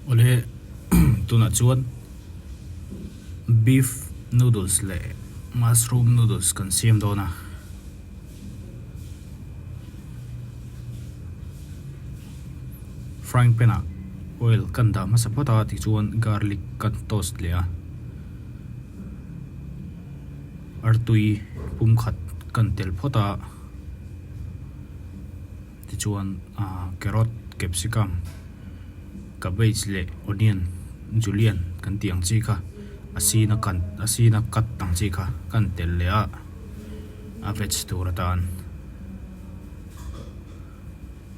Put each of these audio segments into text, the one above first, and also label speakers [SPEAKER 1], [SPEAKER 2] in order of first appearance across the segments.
[SPEAKER 1] Awle tunah chuan beef noodles leh mushroom noodles kan siam dawn a. Frying pan ah oil kan dah hmasa phawt a tichuan garlic kan toast leh a. Artui pum khat kan tel phawt a tichuan ah carrot capsicum cabbage leh onion julienne kan tih ang chi kha a sin a kan a sin a cut ang chi kha kan tel leh a a veg tur atan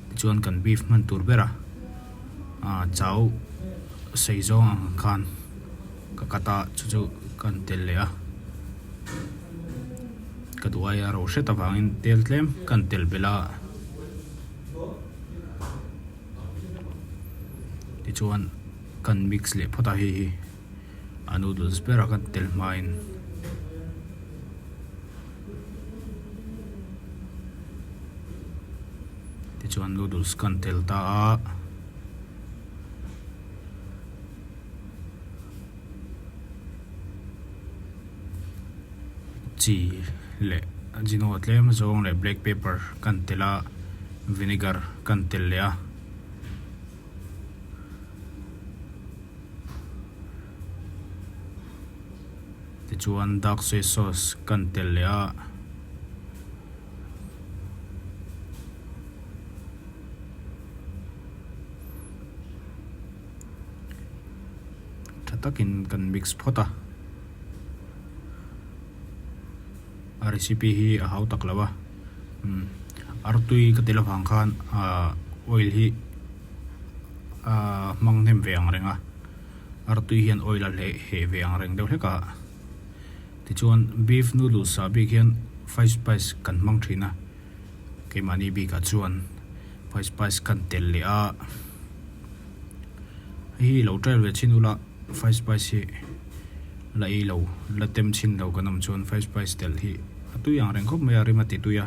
[SPEAKER 1] tichuan kan beef hman tur ber a ah chau sei zawng ang khan. Ka cut a chu chu ka han tel leh a ka duh aia ro hret avangin tel tlem ka han tel belh a tichuan kan mix leh phawt a hei hi a noodles ber a kan tel hmain tichuan noodles ka han tel ta a. Chi leh ajino tlem zawng leh black pepper kan tel a vinegar kan tel leh a. Tichuan dark soy sauce kan tel leh a. Tha takin kan mix phawt a a recipe hi a hau tak lo a umm artui ka tel avang khan ahh oil hi ahh hmang hnem ve ang reng a artui hian oil a hleh heh ve ang reng deuh hlek a tichuan beef noodles ah bik hian five spice kan hmang thin a. Keimahni bikah chuan five spice kan tel leh a, hei hi lo try ve chhin ula five spice hi la ei lo la tem chhin lo kan awm chuan five spice tel hi a tui ang reng khawp mai a rim a ti tui a,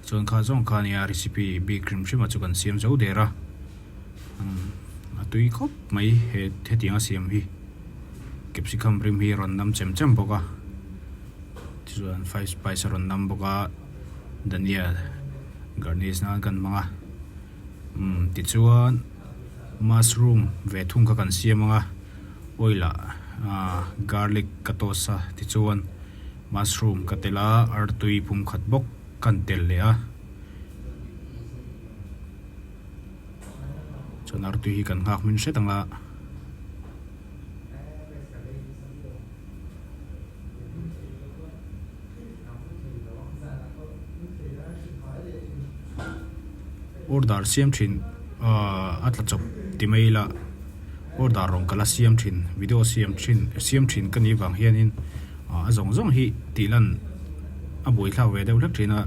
[SPEAKER 1] chuan kha zawng kha ania recipe bik hrim hrim a chu kan siam zo der a, a tui khawp mai he hetiang a siam hi capsicum rim hi a rawn nam chem chem bawk a tichuan five spice a rawn nam bawk a. Dania garnish nan kan hmang a umm tichuan mushroom ve thung kha kan siam ang a oil ah ahh garlic ka toast a tichuan mushroom ka tel a artui pum khat bawk kan tel leh a chuan artui hi kan nghak hmin hret ang a. Order siam thin ahh a tla chawp ti mai ila order rawn kal a siam thin video siam thin siam thin ka nih vang hianin ah a zawng zawng hi tih lan a buaithlak ve deuh hlek thin a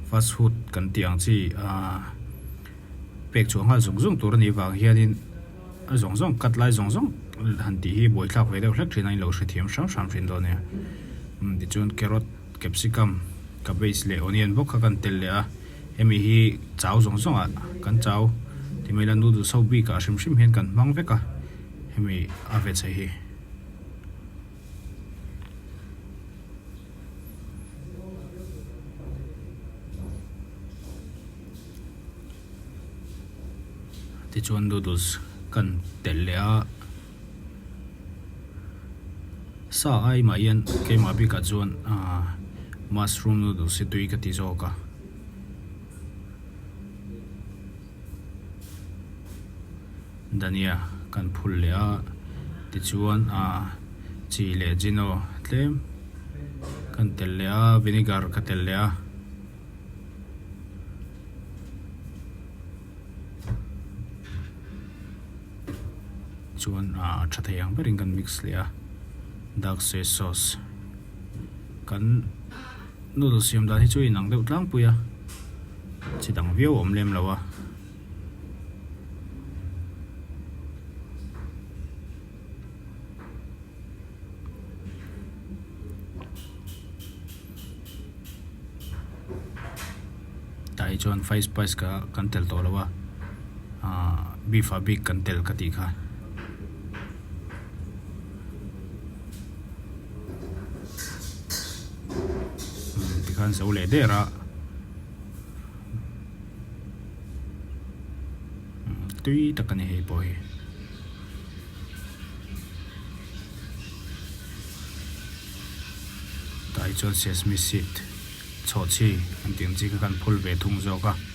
[SPEAKER 1] fast food kan tih ang chi ahh pek chhuah nghal zung zung tur a nih vang hianin a zawng zawng cut lai zawng zawng han tih hi buaithlak ve deuh hlek thin a in lo hrethiam hram hram thin dawn nia umm tichuan carrot capsicum cabbage leh onion bawk kha kan tel leh a hemi hi chau zawng zawng ah kan chau ti mai ila noodles ho bik ah hrim hrim hian kan hmang vek a hemi a ve chhe hi. Tichuan noodles kan telh leh a, sa ai mah hian keimah bikah chuan ahh mushroom noodles hi tui ka ti zawk a. Dhania kan phul leh a, tichuan ahh chi leh jino tlem kan telh leh a, vinegar ka telh leh a. Chuan ah a tha thei ang berin kan mix leh a dark soy sauce kan noodle siam dan hi chu a inang deuh tlangpui a chi dang viau a awm lem lo a. Tah hi chuan five spice kha kan tel tawh lo a ahh beef ah bik kan tel ka tih kha. Tikhan zo leh der a. Tui tak a ni hei pawh hi. Tah hi chuan sesame seed chhawhchhi an tih ang chi kha kan phul ve thung zawk a.